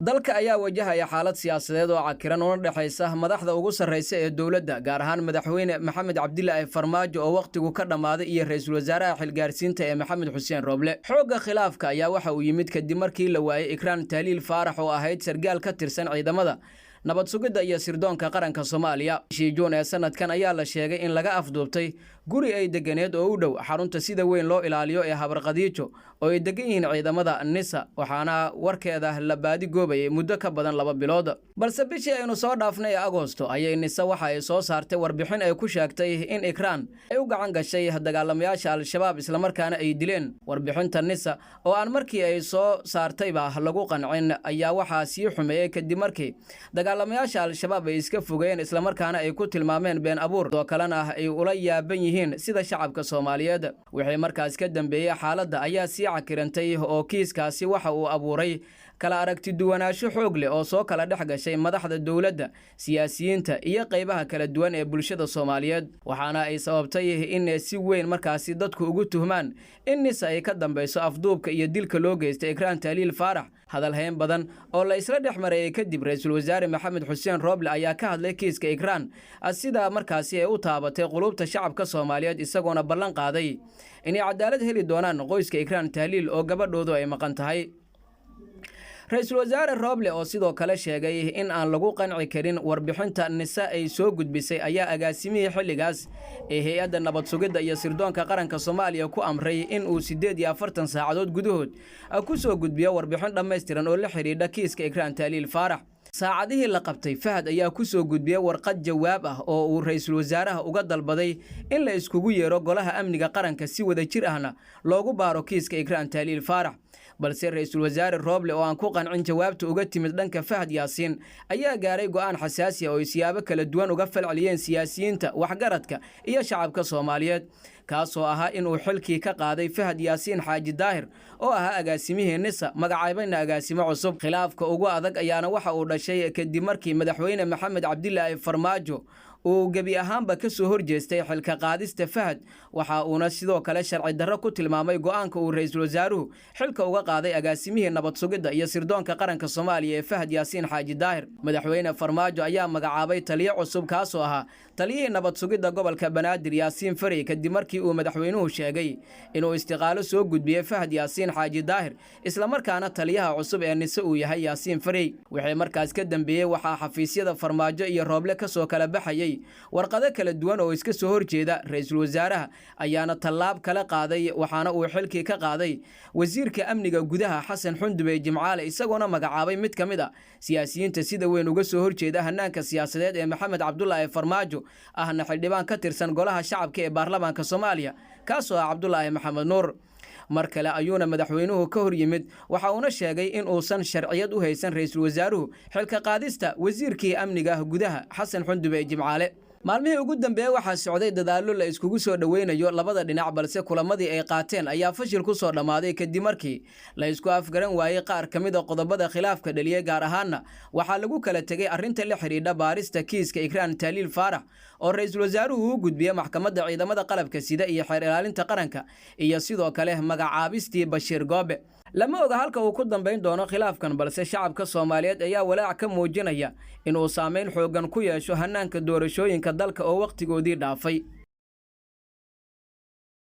Dalka ayaa wajahaya xaalad siyaasadeed oo cakiran una dhexaysa madaxda ugu sarreysa ee dowladda, gaar ahaan Madaxweyne Maxamed Cabdilaahi Farmaajo oo wakhtigu ka dhammaaday iyo ra-iisul wasaaraha xilgaarsiinta ee Maxamed Xuseen Rooble. Xoogga khilaafka ayaa waxa uu yimid kadib markii la waayey Ikraan Tahliil Faarax oo ahayd sargaal ka tirsan ciidamada nabad sugidda iyo sirdoonka qaranka Soomaaliya. Bishii Juun ee sanadkan ayaa la sheegay in laga afduubtay guri ay deganeed oo u dhow xarunta sida weyn loo ilaaliyo ee Habarqadiijo oo ay degan yihiin ciidamada NISA, waxaana warkeeda la baadigoobayay muddo ka badan 2 bilood. Balse bishii aynu soo dhaafnay ee Agoosto ayay NISA waxa ay soo saartay warbixin ay ku sheegtay in Ikraan ay u gacan gashay dagaalamayaasha Al-Shabaab, islamarkaana ay dileen. Warbixinta NISA oo aan markii ay soo saartayba lagu qancin ayaa waxaa sii xumeeyey kadib markii dagaalamayaasha Al-Shabaab ay iska fogeen, islamarkaana ay ku tilmaameen been abuur, oo kalena ay ula yaaban yihiin sida shacabka Soomaaliyeed. Wixii markaas ka dambeeyey xaaladda ayaa sii cakirantay, oo kiiskaasi waxa uu abuuray kala aragti duwanaansho xoog leh oo soo kala dhex gashay madaxda dowladda, siyaasiyiinta iyo qaybaha kala duwan ee bulshada Soomaaliyeed, waxaana ay sababtay in si weyn markaasi dadku ugu tuhmaan in NISA ay ka dambeyso afduubka iyo dilka loo geystay Ikraan Tahliil Faarax. Hadalhayn badan oo la isla dhex marayay kadib, ra-iisul wasaare Maxamed Xuseen Rooble ayaa ka hadlay kiiska Ikraan, sida markaasi ay u taabatay quluubta shacabka Soomaaliyeed, isagoona ballan qaaday inay cadaalad heli doonaan qoyska Ikraan Tahliil oo gabadhoodu ay maqan tahay. Ra-iisul wasaare Rooble oo sidoo kale sheegay in aan lagu qanci karin warbixinta NISA ay soo gudbisay ayaa agaasimihii xilligaas ee hay-adda nabad sugidda iyo sirdoonka qaranka Soomaaliya ku amray in uu 48 saacadood gudahood ku soo gudbiyo warbixin dhammaystiran oo la xidhiidha kiiska Ikraan Tahliil Faarax. Saacadihii la qabtay, Fahad ayaa ku soo gudbiyey warqad jawaab ah oo uu ra-iisul wasaaraha uga dalbaday in la iskugu yeero golaha amniga qaranka si wada jir ahna loogu baaro kiiska Ikraan Tahliil Faarax. Balse ra-iisul wasaare Rooble oo aan ku qancin jawaabta uga timid dhanka Fahad Yaasiin ayaa gaaray go'aan xasaasi ah oo ay siyaabo kala duwan uga falceliyeen siyaasiyiinta, waxgaradka iyo shacabka Soomaaliyeed, kaasoo ahaa inuu xilkii ka qaaday Fahad Yaasiin Xaaji Daahir oo ahaa agaasimihii NISA, magacaabayna agaasimo cusub. Khilaafka ugu adag ayaana waxa uu dhashay kadib markii Madaxweyne Maxamed Cabdilaahi Farmaajo uu gebi ahaanba ka soo horjeestay xilka qaadista Fahad, waxa uuna sidoo kale sharci darro ku tilmaamay go'aanka uu ra-iisul wasaaruhu xilka uga qaaday agaasimihii nabad sugidda iyo sirdoonka qaranka Soomaaliya ee Fahad Yaasiin Xaaji Daahir. Madaxweyne Farmaajo ayaa magacaabay taliyo cusub, kaasoo ahaa taliyihii nabad sugidda gobolka Banaadir, Yaasiin Farey, kadib markii uu madaxweynuhu sheegay inuu istiqaalo soo gudbiyey Fahad Yaasiin Xaaji Daahir, islamarkaana taliyaha cusub ee NISE uu yahay Yaasiin Farey. Wixii markaas ka dambeeyey waxaa xafiisyada Farmaajo iyo Rooble kasoo kala baxayay warqado kala duwan oo iska soo horjeeda. Ra-iisul wasaaraha ayaana tallaab kala qaaday, waxaana uu xilkii ka qaaday wasiirka amniga gudaha Xasan Xundubey Jimcaale, isagoona magacaabay mid ka mid a siyaasiyiinta sida weyn uga soo horjeeda hanaanka siyaasadeed ee Maxamed Cabdulaahi Farmaajo, ahna xildhibaan ka tirsan golaha shacabka ee baarlamaanka Soomaaliya, kaasoo ah Cabdulaahi Maxamed Nuur. Mar kale ayuuna madaxweynuhu ka hor yimid, waxa uuna sheegay in uusan sharciyad u haysan ra-iisul wasaaruhu xilka qaadista wasiirkii amniga gudaha Xasan Xundube Jimcaale. Maalmihii ugu dambeeyey waxaa socday dadaallo la iskugu soo dhoweynayo labada dhinac, balse kulamadii ay qaateen ayaa fashil ku soo dhammaaday kadib markii la isku afgaran waayey qaar ka mid a qodobada khilaafka dhaliyey. Gaar ahaanna waxaa lagu kala tegey arrinta la xidhiidha baarista kiiska Ikraan Tahliil Faarax oo ra-iisul wasaaruhu u gudbiyey maxkamadda ciidamada qalabka sida iyo xeer ilaalinta qaranka, iyo sidoo kale magacaabistii Bashiir Goobe. Lama oga halka uu ku dambayn doono khilaafkan, balse shacabka Soomaaliyeed ayaa walaac ka muujinaya inuu saameyn xooggan ku yeesho hanaanka doorashooyinka dalka oo wakhtigoodii dhaafay.